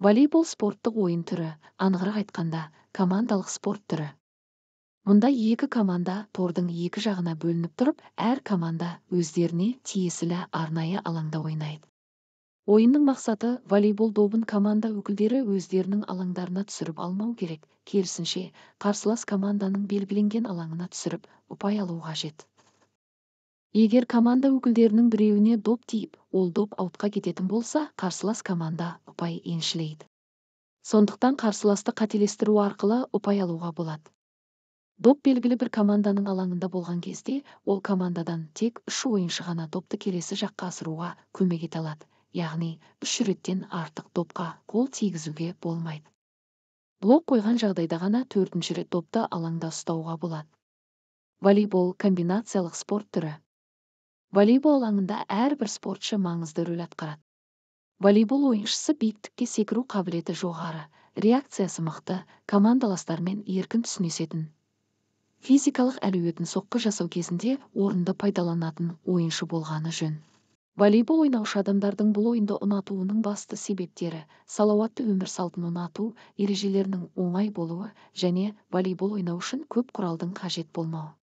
Волейбол спорттық ойын түрі, анығырақ айтқанда, командалық спорт түрі. Мұнда екі команда тордың екі жағына бөлініп тұрып, әр команда өздеріне тиесілі арнайы алаңда ойнайды. Ойынның мақсаты волейбол добын команда өкілдері өздерінің алаңдарына түсіріп алмау керек, керісінше, қарсылас команданың белгіленген алаңына түсіріп, ұпай алу қажет. Егер команда өкілдерінің біреуіне доп тиіп, ол доп аутқа кететін болса, қарсылас команда ұпай еншілейді. Сондықтан қарсыласты қателестіру арқылы ұпай алуға болады. Доп белгілі бір команданың алаңында болған кезде, ол командадан тек 3 ойыншы ғана допты келесі жаққа асыруға көмек ете алады, яғни 3 реттен артық допқа қол тигізуге болмайды. Блок қойған жағдайда ғана 4-ші рет допты алаңда ұстауға болады. Волейбол комбинациялық спорт түрі. Волейбол алаңында әрбір спортшы маңызды рөл атқарады. Волейбол ойыншысы биіктікке секіру қабілеті жоғары, реакциясы мықты, командаластармен еркін түсінесетін, физикалық әлеуетін соққы жасау кезінде орынды пайдаланатын ойыншы болғаны жөн. Волейбол ойнаушы адамдардың бұл ойынды ұнатуының басты себептері салауатты өмір салтын ұнату, ережелерінің оңай болуы және волейбол ойнау үшін көп құралдың қажет болмауы.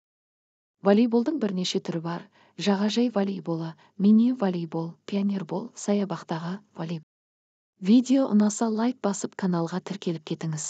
Волейболдың бірнеше түрі бар: жағажай волейболы, мини-волейбол, пионербол, саябақтағы волейбол. Видео ұнаса, лайк басып, каналға тіркеліп кетіңіз.